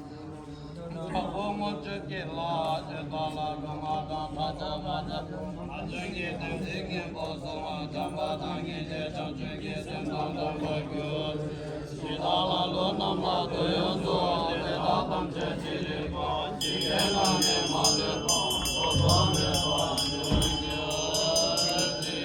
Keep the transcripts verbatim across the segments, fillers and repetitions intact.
ཕ་བོ་ལྔ་བཅུ་སྐྱེས་ལ་ཇི་ལྟར་ལ་སྒོ་ང་དང་ཐ་ཆ་མ་ཆ་ང་ཚོའི་གི་དམ་ཚིག་ངན་པོ་སོང་བ་བྱམས་པ་དང་སྙིང་རྗེ་བྱང་ཆུབ་ཀྱི་སེམས་དང་ལྡན་པར་གྱུར། ཇི་ལྟར་ལ་ལོ་རྣམས་ལ་དོན་ཡོངས་སུ་དེ་དག་ཐམས་ཅད་ཅི་རིགས་པ་འཇིག་རྟེན་ན་ནི་མ་ལུས་པ་ཐོབ་པ་མེད་པར་འགྱུར་ཅིག།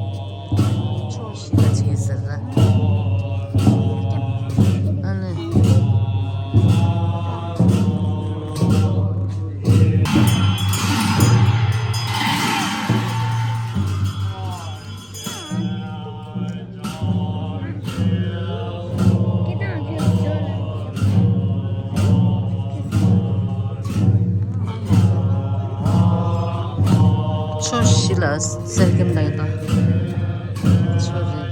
ཕྱོགས་བཞི་ལ་བྱས་ཟེར་ལ། ཨ་ནི། ཕྱོགས་བཞི་ལ་གསེར་སྐྱེམས་དང་ཡོད་ད། ཕྱོགས་བཞི།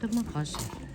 ལྷག་མ་ག་ཞིག་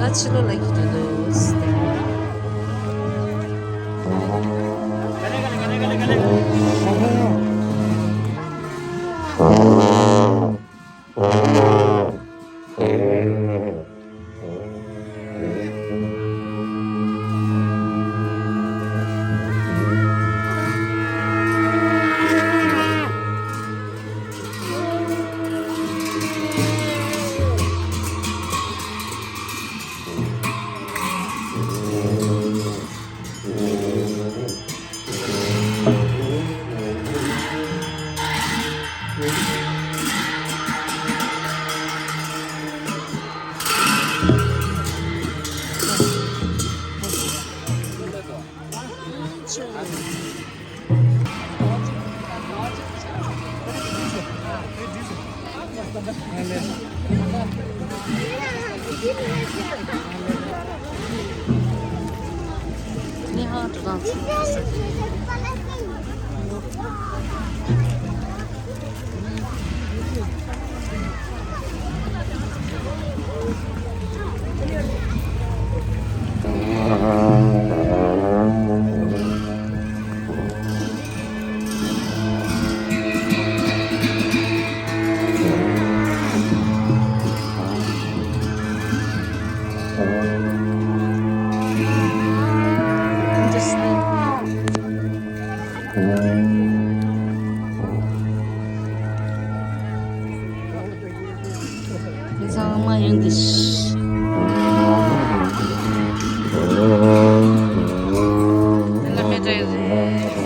ད་ཕྱི་ལོགས་ལ་ཡིད་དུ་འདུག་མ་ཡོང་དེ། ལ་མེ་ཏྲ་ཡོད་རེད།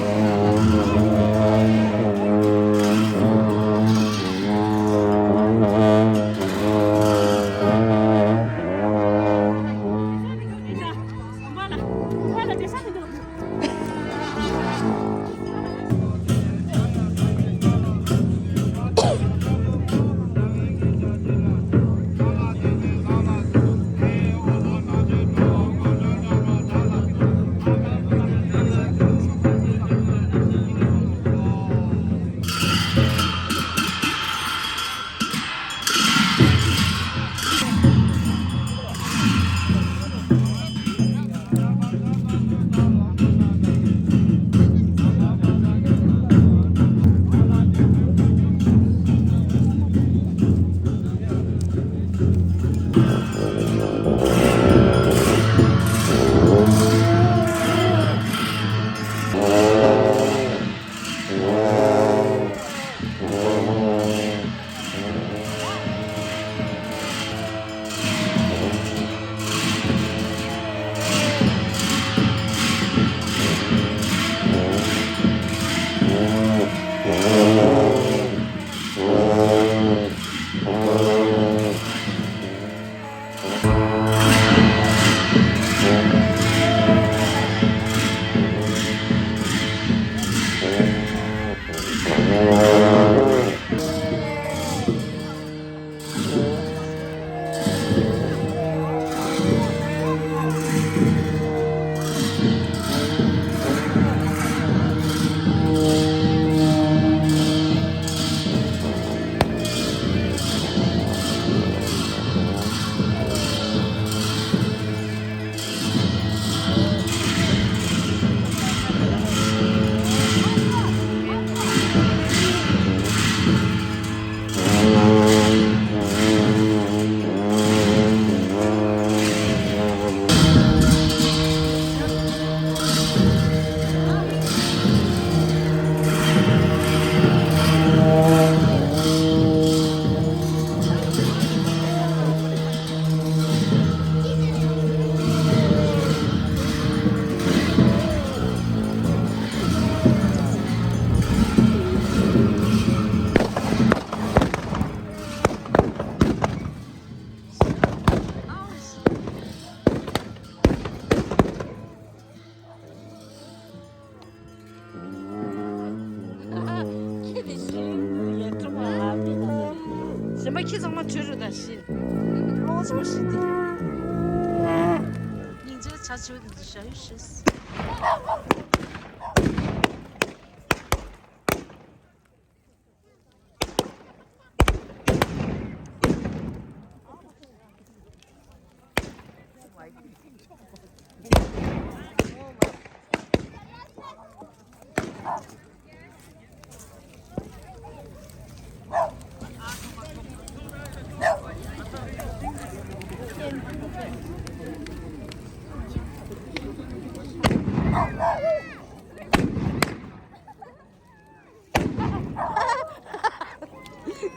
ཁྱེད་དེ་ཤི་ཡ་ཀྲུང་ཨ་ཨ་ཕི་ན་གཞན་པ་ཁྱེད་ཚང་མ་བྲོས་རུ་དང་ཤི། ལོ་ཚོང་ཤི་དེ། སྙིང་རྗེ་ཆ་ཆེ་བ་དེ་ཚོ་ཞ་ཡུ་ཤི།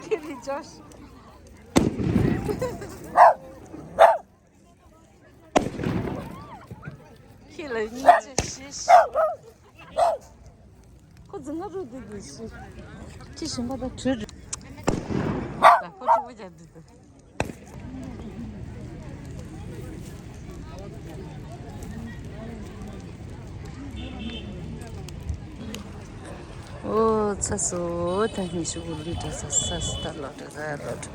ཁྱེད་རེད་ཇོཤ། ཁྱེད་ལ་སྙིང་རྗེ་ཤེས། ཁོ་རྫི་ང་རུ་འདི་འདི་ཤི། ཁྱེད་གཞན་པ་དང་བྲོས་འགྲོ། ད་ཁོ་ཁྲི་པོ་རྒྱག་འདི་འདི། ཨོ་ཚ་སོ་ད་ཉི་ཤུ་དགུ་ལི་ཏྲ་ས་ས་ས་ད་ལོ་ཏྲ་ས་ལོ་ཏྲ།